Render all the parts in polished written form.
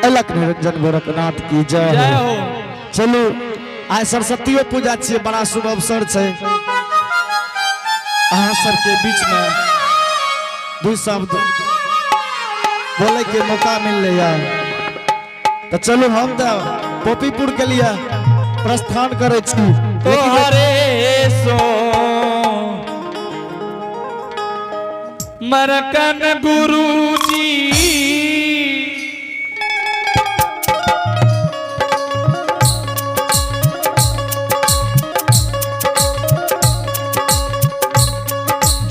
अलख निरंजन गोरखनाथ की जय जय हो। हो। चलू आइ सरस्वतियो पूजा छियै, बड़ा शुभ अवसर छै। अहाँ सबके बीच में दू शब्द बोले के मौका मिललै है, तो चलू हम तो पॉपीपुर के लिए प्रस्थान करै छी। तोहरे सो मरकन गुरुजी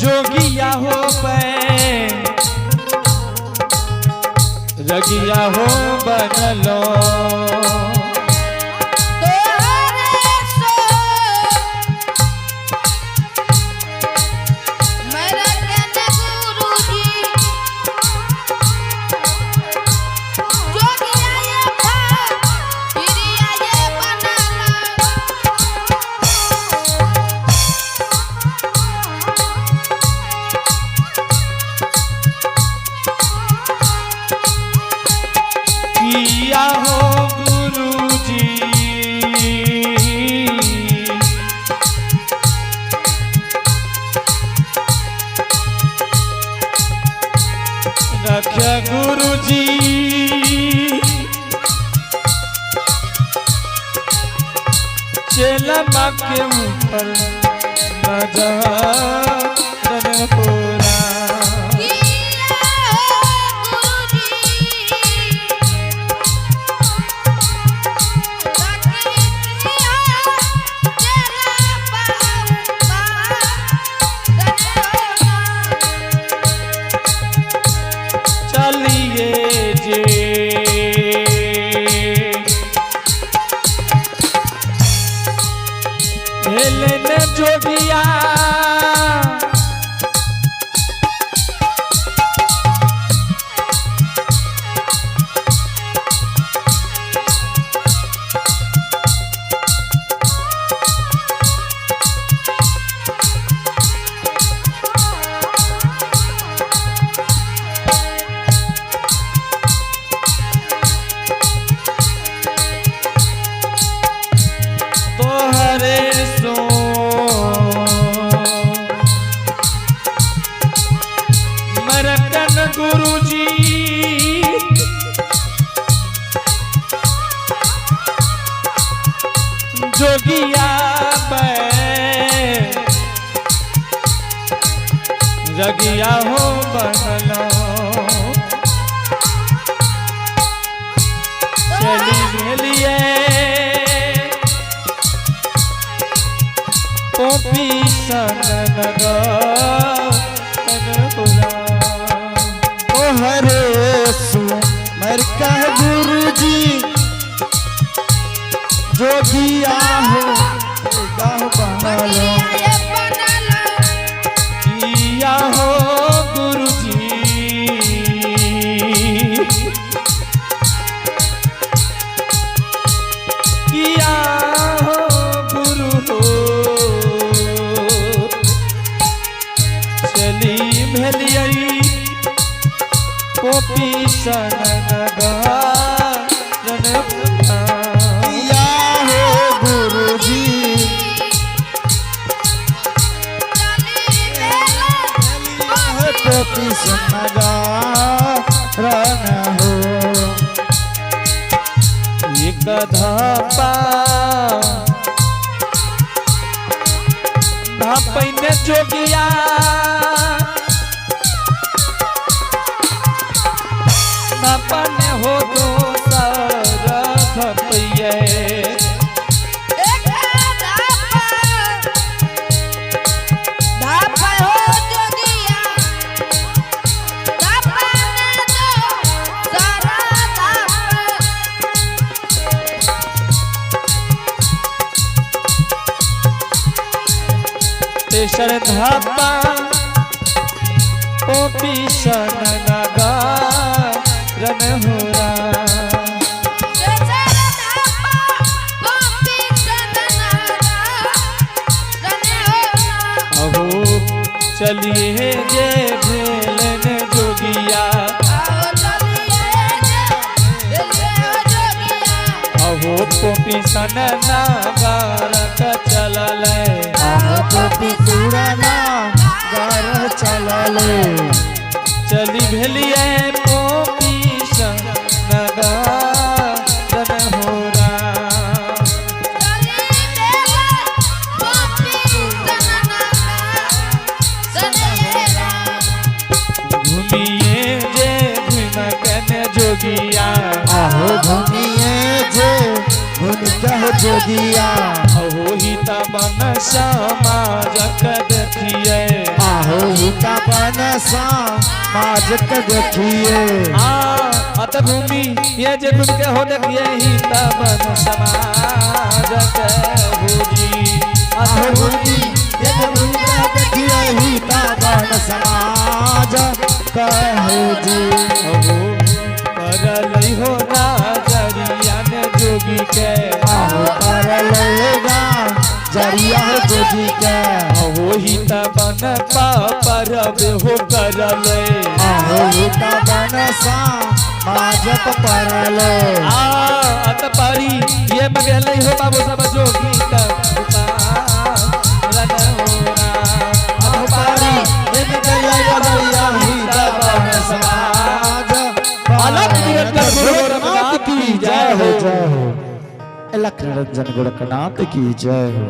जोगिया हो पे रगिया हो बनलो। तोहरे सो मरकन गुरुजी जोगिया ये फिरिया ये बनला। किया हो गुरुजी रख गुरुजी चेलमा के ऊपर नजर पूरा। किया हो गुरुजी रखिया चेला पाऊ गने। चलिए जे भेलन जोगिया तोहरे सो मरकन गुरुजी जोगिया मैं रगिया हो बनलो। चली भेलिए पोपी सन ओ हरे सु मर कह गुरुजी जोगिया हो गाँव बनलो। फिरिया ये बनला। किया हो गुरुजी किया हो गुरु हो चली भेलियई पोपी सन किया हो गुरुजी चली बेला टोपी सुनगा रन हो। एक धापा धापैने जोगिया धापन हो दोसर धपैये। एक धापा धापा हो जोगिया धापा ने दो सारा धापा। तेसर धापा पोपी सन नगा रन होरा। तेसर धापा गोपी चंदनारा रने होना। अहो चलिए जे भेलन जोगिया। आओ चलिए जे अहो पोपी सन नागर चलल। आहो पोपी पुराना घर चलले। चली भेलिए पोपी सन नगर हो राम। घूमिए जे घूम कने जोगिया। आहो घूमिए जे घूम कह जोगिया। अहो हित बन समाजक देखिए। आहो हिता बन समाजक देखिए। आ अत भूमि ये जे घूम के हो देखिए हित बन समाजक भूजी। अत आहो भूमि घूमि ये घूम के देखिए हिता बन समाज कहो जी। अहो करलई हो राजरिया ने जोगी के। आहो कर लेगा जरिया हो जोगी के। अहो हित बन पापर हो करले। आहो हिता बन समाजक परले। आ अत पारी ये मगले हो बाबू सब जोगी त रन हो राम। आहो पारी इन गया जरिया हिता बन समाज। अलख निरंजन गुरु गोरखनाथ की जय हो, जय हो। अलख निरंजन गोरखनाथ की जय हो।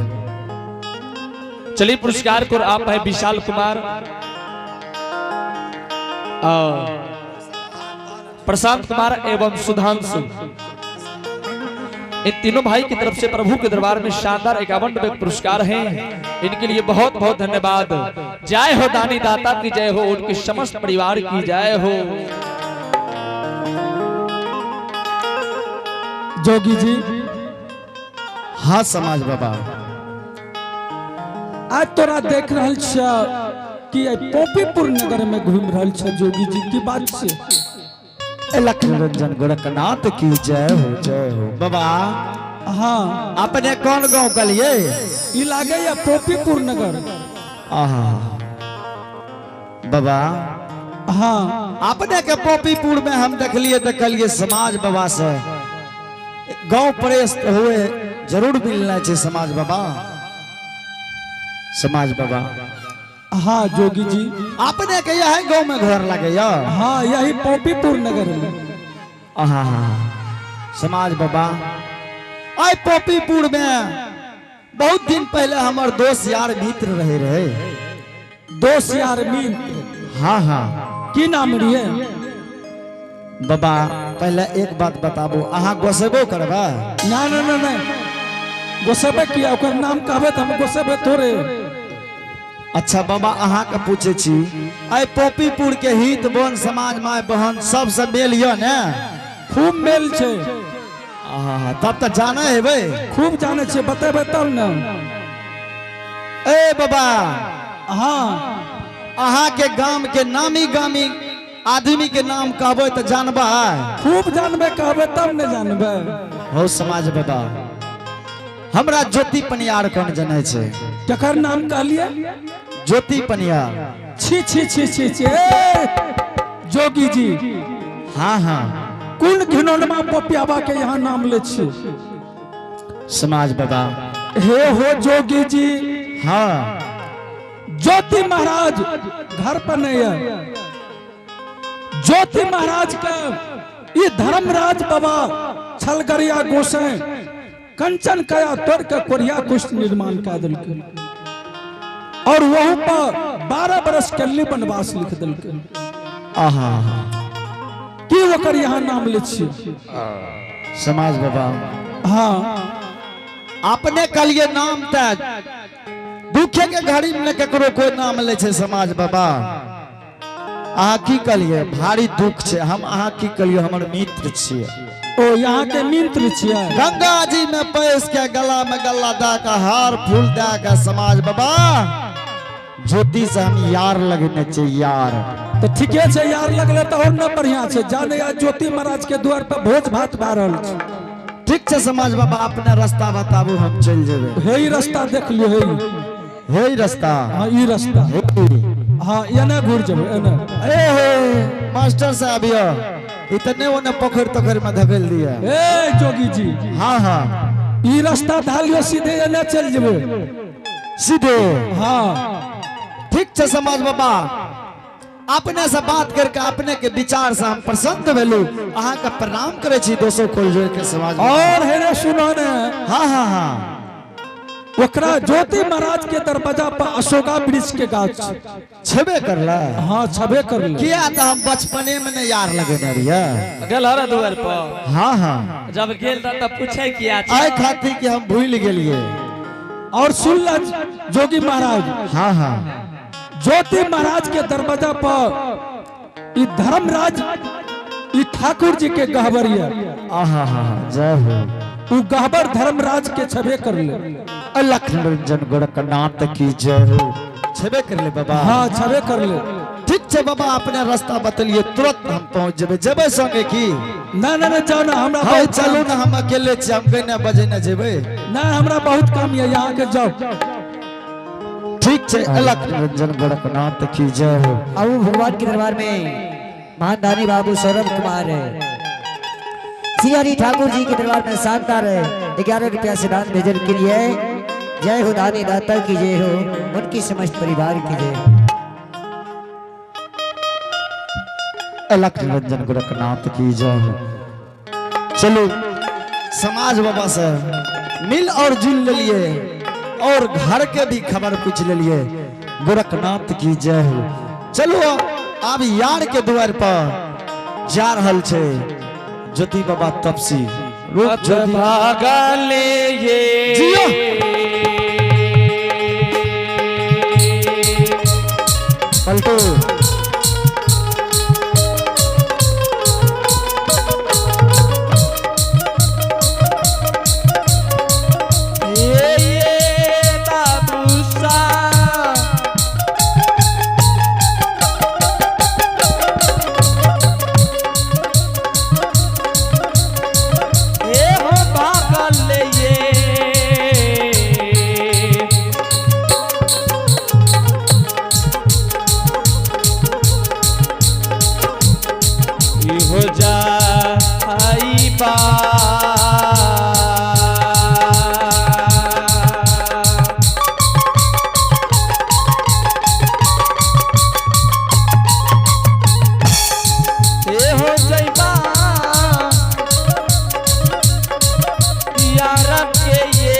चलिए पुरस्कार को आप है विशाल कुमार, प्रशांत कुमार एवं सुधांशु, इन तीनों भाई की तरफ से प्रभु के दरबार में शानदार 51 रुपए पुरस्कार हैं। इनके लिए बहुत बहुत धन्यवाद। जय हो दानी दाता की जय हो, उनके समस्त परिवार की जय हो। जोगी जी। हाँ समाज बाबा। आज तोरा देख रहल छ कि आइ पोपीपुर नगर में घूम रहल छ जोगी जी, की बात छै? अलख निरंजन गोरखनाथ की जय हो, जय हो बाबा। हाँ। अपने कौन गांव के लिए? ई लागे या पोपीपुर नगर। आहा बाबा। हाँ। अपने के पोपीपुर में हम देखलिए तो कहलिए समाज बाबा से गांव प्रेस हुए जरूर मिलना चाहिए समाज बाबा, समाज बाबा। हाँ जोगी जी। अपने के यही गांव में घर लगे या? हाँ, यही पोपीपुर नगर में। आहा समाज बाबा, आइ पोपीपुर में बहुत दिन पहले हमर दोस्त यार मित्र रहे रहे। दोस्त यार मित्र? हाँ हाँ। की नाम रहिए? बाबा, पहले एक बात बताबू, अहाँ गोसेबो करबै? ना ना ना ना, गोसेबे किया? ओकर नाम कहबे तऽ हम गोसेबे थोड़े। अच्छा बाबा, अहाँ के पूछे छी, आइ पोपीपुर के हित बन समाज माय बहन सबसे मेल यऽ ने? खूब मेल छै। आहा, तब तऽ जाने हेबै। खूब जाने छियै, बतेबै तब ने। ए बाबा। हाँ। अहाँ के गाम के नामी गामी आदमी के नाम कहबै तऽ जानबै? खूब जानबे, कहबे तब ने जानबे। हो समाज बाबा, हमरा ज्योति पनियार कोन जनै छै? केकर नाम कहलिए? ज्योति पनियार। छी छी छी छी छी, ए जोगी जी। हाँ हाँ। कोन घिनौनमा पपियाबा के यहाँ नाम ले छी? समाज बाबा। हे हो जोगी जी। हाँ। ज्योति महाराज घर पर नहीं है। ज्योति महाराज के ये धर्मराज बाबा छलगरिया गोसाई कंचन कया तोड़ के कोरिया कुष्ठ निर्माण कर दिलके और वहां पर 12 बरस कल्ली वनवास लिख दिलके। आहा। की ओकर यहाँ नाम ले छी? समाज बाबा। हाँ। अपने कहलिए नाम त दुखे के घड़ी में केकरो कोई नाम ले छै। समाज बाबा, अहाँ की कहलिए? भारी दुख छै। हम अहाँ की कहलिए, हमर मित्र छियै। ओ यहाँ के मित्र छियै? गंगा जी में पैस के गला में गला दा के हार फूल दा के समाज बाबा, ज्योति से हम यार लगने छै यार। तो ठीके छै, यार लगले तऽ और न बढ़िया छै। जाने आ ज्योति महाराज के द्वार पर भोज भात भए रहल छै। ठीक छै समाज बाबा, अपने रास्ता बताबू, हम चलि जेबै। हे ई रास्ता देख लियो, हे ई। हे ई रास्ता? हाँ, ई रास्ता। हे। हाँ, एने घुर जेबै एने। ए हे मास्टर साहब यो। इतने ओने पोखर तोखर में धकेल दिया। ए जोगी जी। हाँ हाँ। ई रास्ता धालियो, सीधे एने चल जेबे। सीधे? हाँ। ठीक छै समाज बाबा, अपने से बात करके अपने के विचार से हम प्रसन्न भेलू। अहाँ के प्रणाम करे छी दोसो कोल जोड़ के समाज बाबा। और हेरे सुनो ने। हाँ हाँ हाँ। ओकरा ज्योति महाराज के दरवाजा पर अशोका वृक्ष के गाछ। छेबे करला? हाँ, छबे कर ले। किया तो हम बचपने में ने यार लगेने रहिए। गेल हर दुआर पर? हाँ हाँ। जब गेल रह तब पूछे किया? आइ खातिर कि हम भूल गेलिए। और सुन ला जोगी महाराज। हाँ हाँ। ज्योति महाराज के दरवाजा पर ई धर्मराज ई ठाकुर जी के गहबर है। आहा हा हा, जय हो। उ गहबर धर्मराज के छबे कर ले। अलख निरंजन गोरखनाथ की जय हो। छेबे कर ले बाबा? हाँ, छबे कर ले। ठीक छै बाबा, अपने रास्ता बतलिए, तुरंत हम पहुंच जेबे। जेबे संगे की? ना ना ना, जाओ ना, हमरा हाँ बहुत चलू ना, हम अकेले छी, हम कहीं ना बजे ना जेबे। ना, हमरा बहुत काम है यहाँ के, जाओ। ठीक छै, अलख निरंजन गोरखनाथ की जय हो। अब भगवान के दरबार में महान दानी बाबू सौरभ कुमार है सियारी ठाकुर जी के दरबार में शानदार 11 रुपया से दान भेजने के लिए। जय हो दानी दाता की जय हो, उनकी समस्त परिवार की जय हो। अलख निरंजन गोरखनाथ की जय हो। चलो समाज बाबा से मिल और जुल लिए और घर के भी खबर पूछ लिए। गोरखनाथ की जय हो। चलो अब यार के द्वार पर जा रहल छे ज्योति बाबा तपसी रूप ज्योति। भागले ये। जियो। पलटू। ये बाबू सा। ये हो भागल ये। ई हो जा आई बा। ए हो जइबा यार के ये।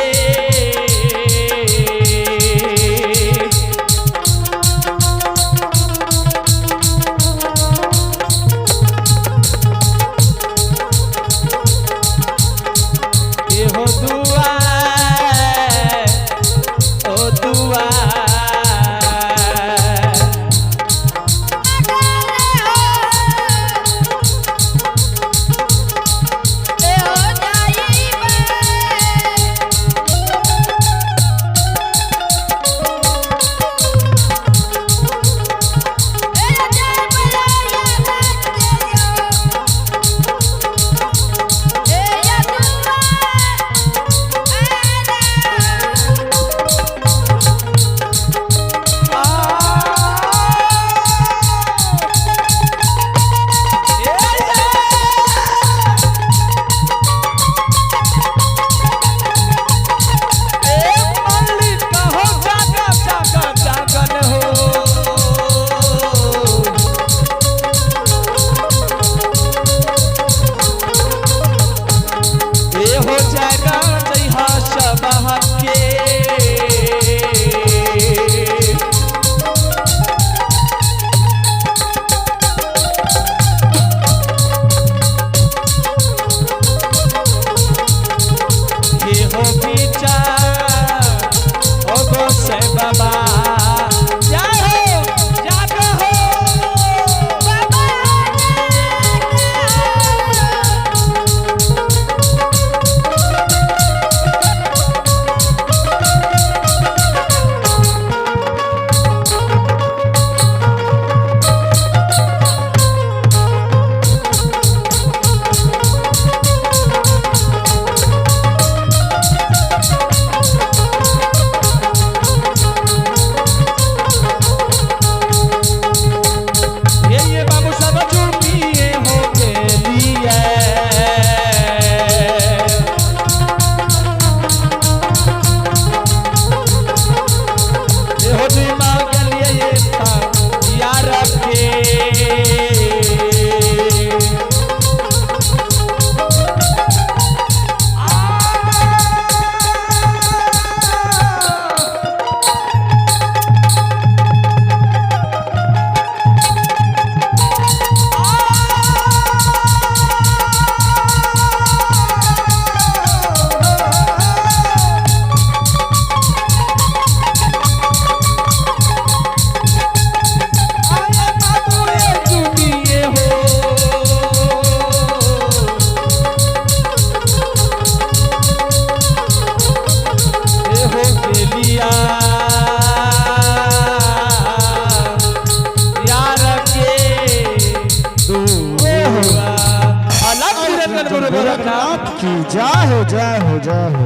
गुरु गोरखनाथ की जय हो, जय हो, जय हो।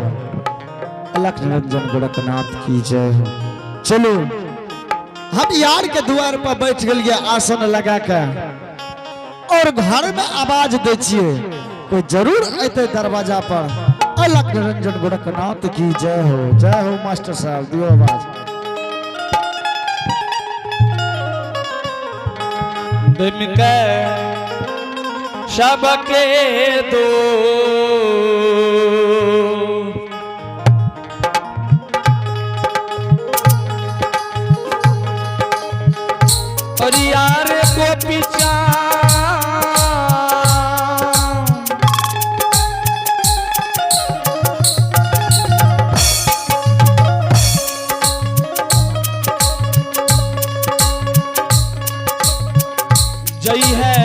अलख निरंजन गोरखनाथ की जय हो। चलो हम यार के द्वार पर बैठ गेलिए आसन लगा के और घर में आवाज दै छियै, कोई जरूर अयतै दरवाजा पर। अलख निरंजन गोरखनाथ की जय हो, जय हो। मास्टर साहब दियो आवाज। बिमके सबके दो और यार को पीछा जय है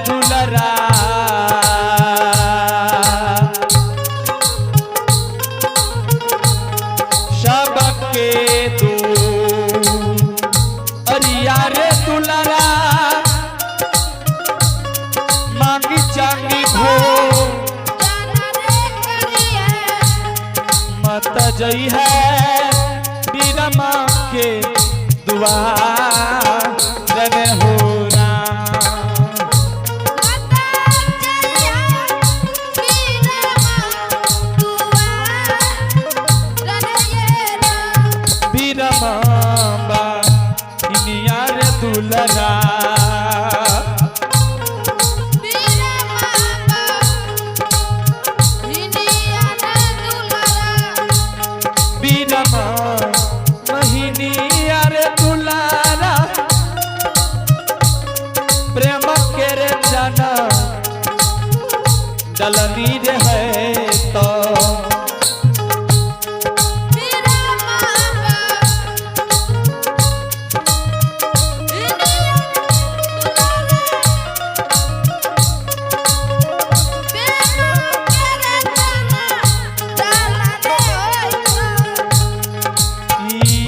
दुलरा सबके तू अरे यार दुलरा मांगी चांगी भो मत जई है बीरमा के दुआ रन हो राम। बीरमा बा इनियार दुलरा बीरमा महिनियार दुलारा प्रेम के रे जाना डलनी रे है तो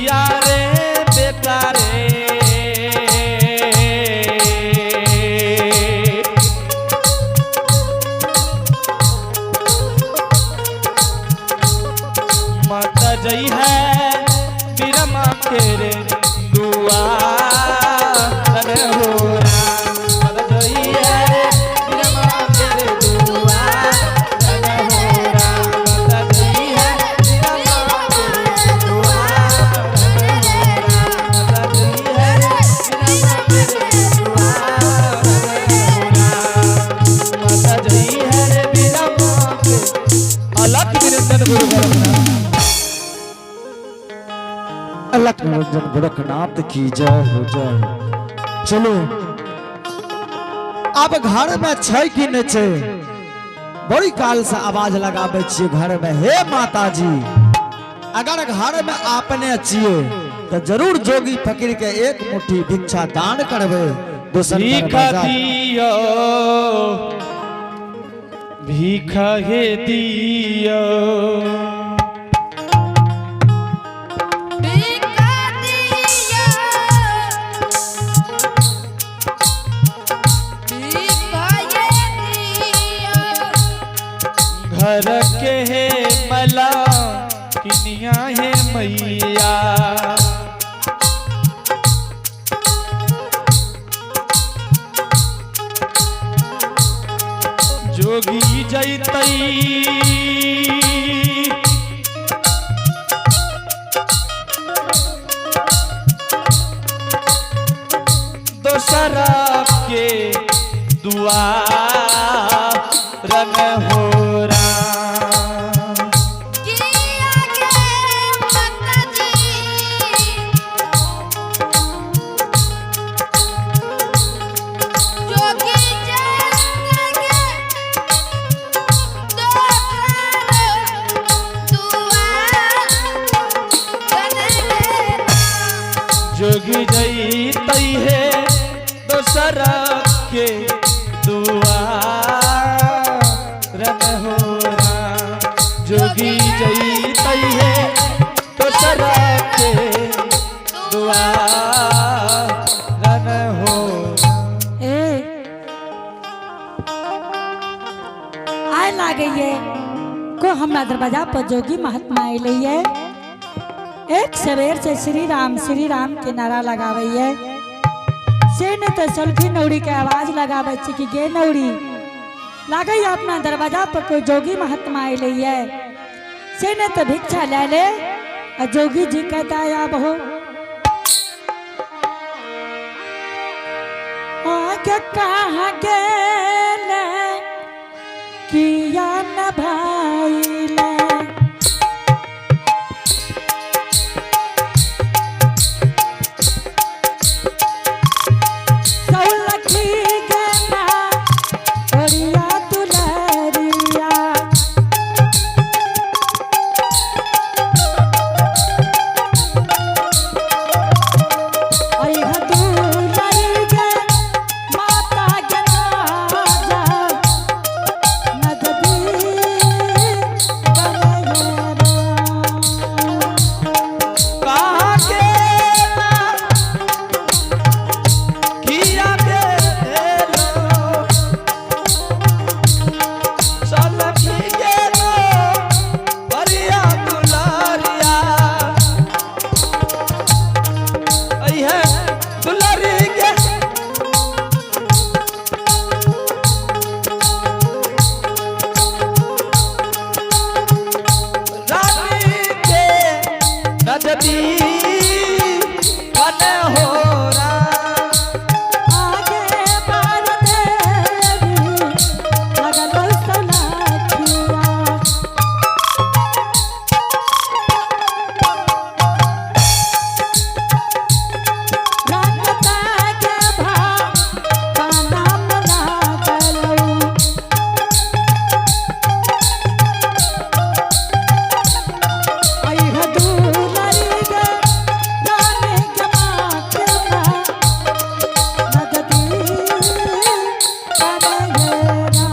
यारे बेटा रे मत जई है बिरमा के रे दुआ रे हो राम। मत जई है बिरमा के रे दुआ रे हो राम। मत जई है बिरमा के रे दुआ रे हो राम। मत जई है बिरमा के रे दुआ रे हो राम। मत जई है रे बिरमा के अलख निरंजन गुरु गोरखनाथ। अलख निरंजन गोरखनाथ की जय हो, जय हो। चलो अब घर में छै कि नहीं छै? बड़ी काल से आवाज लगाबै छियै घर में, हे माता जी अगर घर में आपने छियै तो जरूर जोगी फकीर के एक मुट्ठी भिक्षा दान करबै। दोसर भीख दरवाजा दियो भीख हे दियो घर के हे मला किनिया हे मैया जोगी जैतई दोसरा के दुआ रंग हो राम। जोगी जैतई है दोसरा के दुआ रंग हो राम। जोगी जैतई है दोसरा के दुआ रंग हो। आय लागैये को हमरा दरवाजा पर जोगी महात्मा अयलैये। एक सवेर से श्री राम के नारा लगावैये। से ने तो सलखी नौड़ी के आवाज लगावे छी कि गे नौड़ी, लागैये अपना दरवाजा पर कोई जोगी महात्मा अयलैये। से ने तो भिक्षा ले ले आ जोगी जी कहता है आब हो आगे कहाँ गेले किया न भाईले। सौलखी गेना ओरिया दुलरिया। अइह दुलरी गे माता गे राजा नददी बनैरा। कहाँ गेला किया गेलो सलखी गेलो बरिया दुलारिया अइहे दुलारी के रानी के नदबी बन हो रा आगे बार देवी लगल सलाखिया। रंगता के भा काना मना कलऊ। अइह दुलरी गे रानी के माथे में नगदी बनैरा।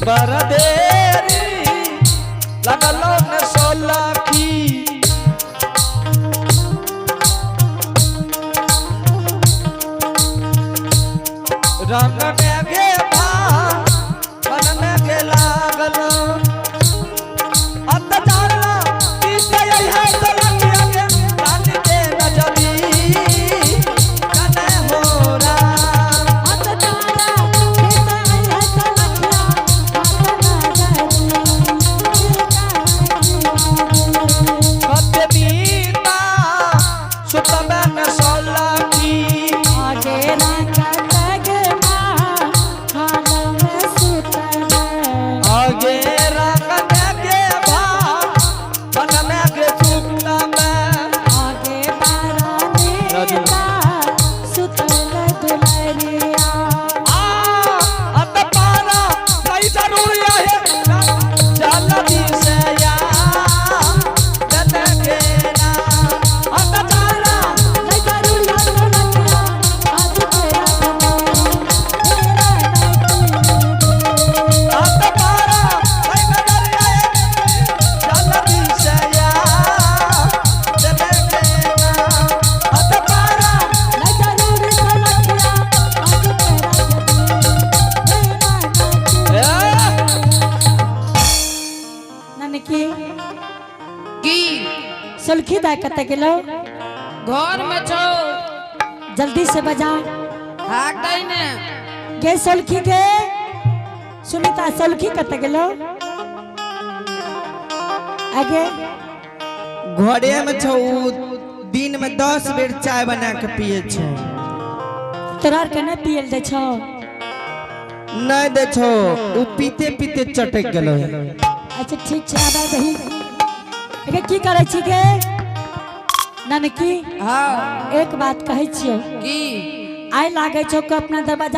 बरदेरी लगलो न सोलखी रंग में गे भा मन में गे लागल अंत जानला पीछे है सलखिया के रानी के नजरी कने हो रा अत तारा खेत है सलखिया माता नगरी। कतबीता सुतबे न सोलखी आगे रंगत गे माँ हाल में सुतल। आगे रंग के भा मन में के सुखता में आगे बारानीता सुतल दुलरिया। आ अत पारा सही जरूर है चल दी से या दन के ना अत पारा नहीं जरूर सलखिया आज तेरा तेरा नहीं। अत पारा सही नजर आए चल दी से या दन के ना अत पारा नहीं जरूर सलखिया आज तेरा तेरा नहीं। ए ननकी की सुलखी दाय कत गेलो घर में छो जल्दी से बजा हाक दै ने गे सुलखी के सुनीता सुलखी कत गेलो आगे घरे में छौ उ दिन में 10 बेर चाय बना के पिए छौ। तोरा के नहीं पियल दे छो? नहीं दे छौ, उ पीते पीते चटक गेलो है। अच्छा ठीक छै, आबै दही। अगे की करै छी गे ननकी? हाँ एक बात कहै छियौ। की? आइ लागै छौ कि अपना दरवाजा